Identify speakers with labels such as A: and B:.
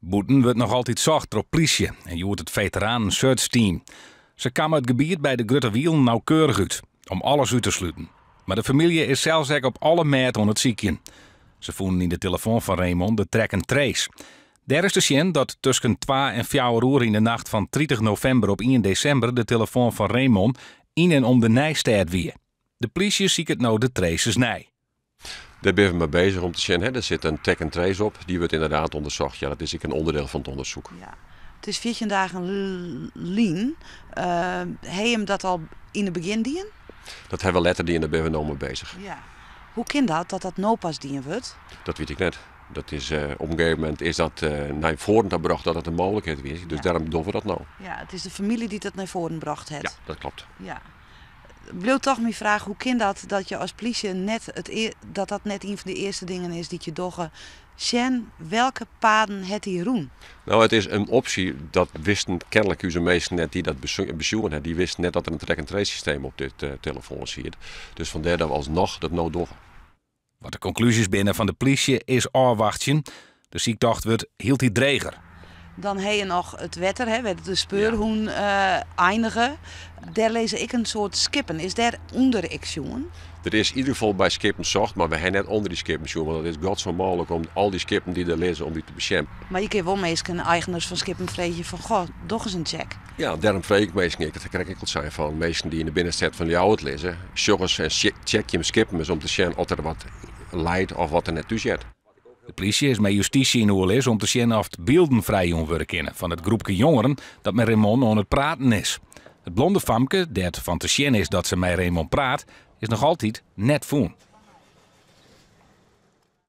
A: Bûten wurdt noch altyd socht troch plysje en hjoed it Veteranen Search Team. Se kamme it gebiet by de Grutte Wielen nauwkeurich út, om alles út te sluten. Mar de famylje is sels ek op alle mêd oan it sykjen. Se fûnen yn de telefoan fan Remon de track and trace. Dêr is te sjen dat tusken twa en fjouwer oere yn de nacht fan 30 novimber op ien desimber de telefoan fan Remon yn en om de Nijstêd wie. De plysje siket no de traces nei.
B: Dêr binne we mei bezich om te sjen. Hè, der sit in track and trace op. Dy wurdt ynderdaad ûndersocht. Ja, dat is ek in ûnderdiel fan it ûndersyk.
C: Ja. It is 14 dagen lyn. Ha jim dat al yn it begjin dien?
B: Dat hawwe we letter dien, dêr binne we no mei bezich.
C: Ja. Hoe kin dat, dat dat no pas dien wurdt?
B: Dat wit ik net. Dat is, op in gegeven momint is dat nei foaren ta brocht dat it in mooglikheid wie. Dus dêrom dogge we dat no.
C: Ja, it is de famylje dy't dat nei foaren brocht hat.
B: Ja, dat kloppet.
C: Ja. Bliuwt toch myn fraach, hoe kin dat dat je as plysje net it e-, dat dat net ien fan de earste dingen is dy't je dogge? Sjen welke paden hat dy rûn?
B: No, it is in opsje, dat wisten kenlik ús minsken net dy't dat besjoen ha. Dy wisten net dat der in track and trace systeem op dit telefoan siet. Dus fandêr dat we alsnoch dat no dogge.
A: Wat de konklúzjes binne fan de plysje is ôfwachtsjen. De syktocht wurdt hieltyd dreger.
C: Dan ha je noch it wetter, hè, wêr't de speurhûn einige. Dêr lizze ek in soad skippen. Is dêr ûnder ek sjoen?
B: Der is yn ieder gefal by skippen socht, mar we ha net ûnder dy skippen sjoen, want it is godsûnmooglik om al dy skippen dy't der lizze, om dy te besjen.
C: Mar je kinne wol minsken, eigeners fan skippen, freegje fan, goh, doch ris in check.
B: Ja, dêrom freegje ik minsken ek, dat ha ik krekt ek al sein, fan minsken dy't yn de binnenstêd fan Ljouwert lizze, sjoch ris en check jim skippen ris om te sjen oft der wat leit of wat der net thús heart.
A: De plysje is mei justysje yn oerlis om te sjen oft bylden frijjûn wurde kinne fan it groepke jongeren dat mei Remon oan it praten is. It blonde famke, dêr't fan te sjen is dat se mei Remon praat, is noch altyd net fûn.